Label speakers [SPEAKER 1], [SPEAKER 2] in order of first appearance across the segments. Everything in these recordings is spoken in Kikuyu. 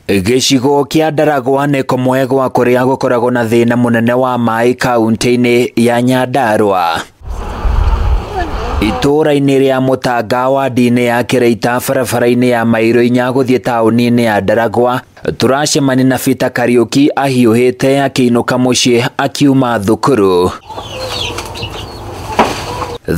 [SPEAKER 1] Gĩcigo kĩa Ndaragwa nĩ kũmwe gwa kũrĩa gũkoragwo na thĩna mũnene wa maĩ kaunti-inĩ ya Nyandarua. Itũũra-inĩ rĩa Mũtanga wadi-inĩ ya Kĩrĩita barabara-inĩ ya mairo 4 gũthiĩ taũni-inĩ ya Ndaragwa, tũracemania na Peter Kariũki ahiũhĩte akĩinũka mũciĩ akiuma thukuru.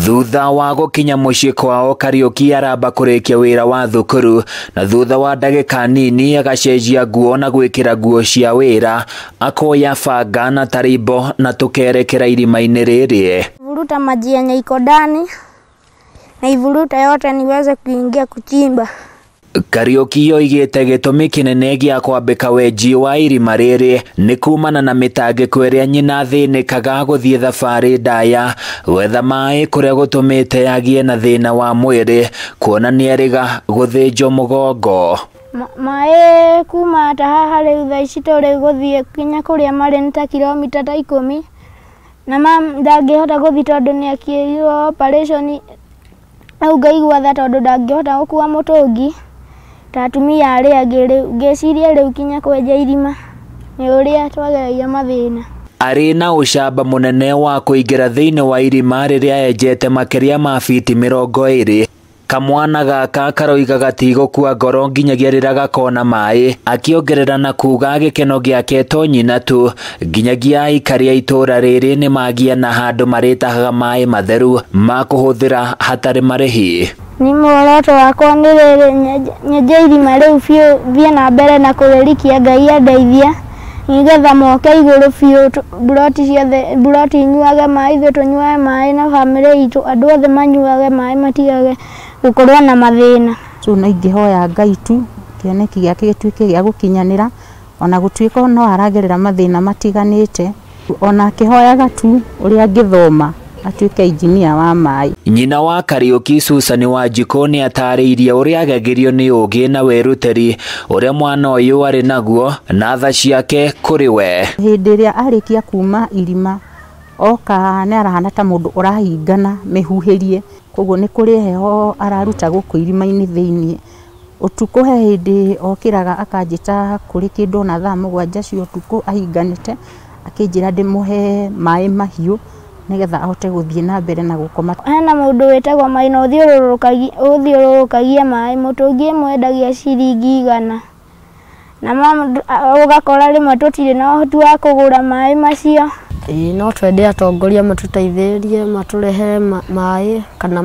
[SPEAKER 1] Thutha wa gũkinya mũciĩ kwao, Kariũki aramba kũrĩkia wĩra wa thukuru na thutha wa ndagĩka nini agacenjia nguo na gwĩkĩra nguo cia wĩra, akoya banga na tarimbo na tũkerekera irima-inĩ rĩrĩ.
[SPEAKER 2] Vuruta maji yenye iko ndani na ivuruta yote niweze kuingia kuchimba.
[SPEAKER 1] Kariũki oigĩte gĩtũmi kĩnene gĩa kwambĩka wenji wa irima rĩrĩ nĩ kumana na mĩtangĩko ĩrĩa nyina athĩnĩkaga gũthiĩ thabarĩ ndaya gwetha maĩ kũrĩa gũtũmĩte agĩe na thĩna wa mwĩrĩ kuona nĩerĩga gũthĩnjwo mũgongo.
[SPEAKER 2] Maĩ kuma ta haha rĩu thaa ici tũrĩ gũthiĩ kinya kũrĩa marĩ nĩ ta kilomita ta 10 na mam ndangĩhota gũthiĩ tondũ nĩekĩrirwo operation rĩu ngaigua tha tondũ ndangĩhota gũkua mũtũngi ta atumia arĩa angĩ. Rĩu ngĩciria rĩu kinya kwenja irima nĩ ũrĩa twagereire mathĩna.
[SPEAKER 1] Arĩ na ũcamba mũnene wa kũingĩra thĩinĩ wa irima rĩrĩa enjete makĩria ma fiti 20. Kamwana gaka karoiga gatigũkua ngoro nginyagia rĩrĩa gakona maĩ, akĩongerera na kuga gĩkeno gĩake to nyina tu nginyagia aikari a itũũra rĩrĩ nĩmagĩa na handũ marĩtahaga maĩ matheru ma kũhũthĩra hatarĩ marĩhi.
[SPEAKER 2] Ni muoroto wakwa nĩ rĩrĩ, nyenje irima rĩu biũ thiĩ na mbere na kũrĩrikia Ngai andeithia nĩgetha moke igũrũ biũ, mburoti ciothe, mburoti inyuage maĩ, ithuĩ tũnyuage maĩ na bamĩrĩ itũ, andũ othe manyuage maĩ matigage gũkorwo na mathĩna.
[SPEAKER 3] So no ingĩhoya Ngai tu kĩoneki gĩake gĩtuĩke gĩa gũkinyanĩra, ona gũtuĩka no aragerera mathĩna matiganĩte, ona akĩhoyaga tu ũrĩa angĩthoma atuĩke injinia wa maĩ.
[SPEAKER 1] Nyina wa Kariũki Susan Wanjikũ nĩ atarĩirie ũrĩa agegirio nĩ ũũgĩ na wĩrutĩri ũrĩa mwana ũyũ arĩ naguo na tha ciake kũrĩ we.
[SPEAKER 3] Hĩndĩ ĩrĩa arĩkia kuma irima oka nĩ arahana ta mũndũ ũrahingana mĩhuhĩrie, koguo nĩ kũrĩ heho araruta gũkũ irima-inĩ thĩiniĩ. Ũtukũ he hĩndĩ okĩraga akanjĩta kũrĩ kĩndũ ona thaa 7 cia ũtukũ ahinganĩte, akĩnjĩra ndĩmũhe maĩ mahiũ nĩgetha ahote gũthiĩ na mbere na gũkoma.
[SPEAKER 2] Hena mũndũ wĩtagwo Maina ũthiũrũrũkagia maĩ, mũtũngi ĩmwe endagia ciringi 100 na ũgakora rĩmwe tũtirĩ na ũhoti wa kũgũra maĩ macio.
[SPEAKER 4] Ĩĩ no twende atongoria matũteithĩrĩrie matũrehere maĩ kana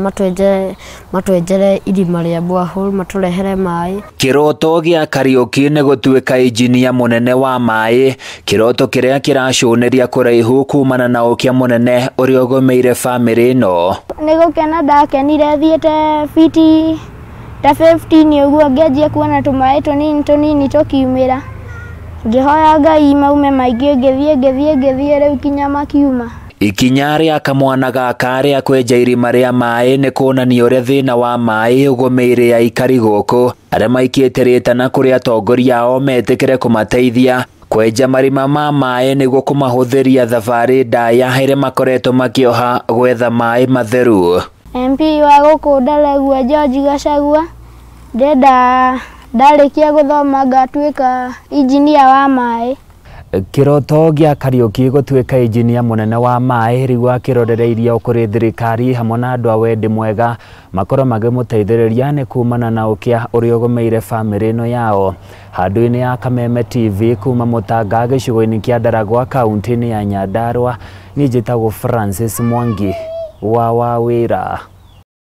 [SPEAKER 4] matwenjere irima rĩa borehole matũrehere maĩ.
[SPEAKER 1] Kĩroto gĩa Kariũki nĩ gũtuĩka injinia mũnene wa maĩ, kĩroto kĩrĩa kĩracũnĩria kũraihu kumana na ũkĩa mũnene ũrĩa ũgũmĩire bamĩrĩ ĩno.
[SPEAKER 2] Nĩ gũkena ndakenire thiĩte fiti ta 15 ũguo ngĩanjia kuona tũmaĩ tũnini tũnini tũkiumĩra, ngĩhoya Ngai maume maingĩ, ngĩthiĩ ngĩthiĩ ngĩthiĩ rĩu kinya makiuma.
[SPEAKER 1] Ikinya rĩa kamwana gaka rĩa kwenja irima rĩa maĩ nĩ kuonania ũrĩa thĩna wa maĩ ũgũmĩire aikari gũkũ arĩa maikĩte rĩtana kũrĩ atongoria ao metĩkĩre kũmateithia kwenja marima ma maĩ nĩguo kũmahũthĩria thabarĩ ndaya ĩrĩa makoretwo makĩoha gwetha maĩ matheru.
[SPEAKER 2] MP wa gũkũ Ndaragua George Gachagua, ndĩrenda ndarĩkia gũthoma ngatuĩka injinia wa maĩ.
[SPEAKER 1] Kĩroto gĩa Kariũki gũtuĩka injinia mũnene wa maĩ rĩu akĩrorereirie kũrĩ thirikari hamwe na andũ a wendi mwega makorwo magĩmũteithĩrĩria nĩ kumana na ũkĩa ũrĩa ũgũmĩire bamĩrĩ ĩno yao. Handũ-inĩ ya Kameme TV kuma Mũtanga gĩcigo-inĩ kĩa Ndaragwa kaunti-inĩ ya Nyandarua, niĩ njĩtagwo Francis Mwangi wa Wawĩra.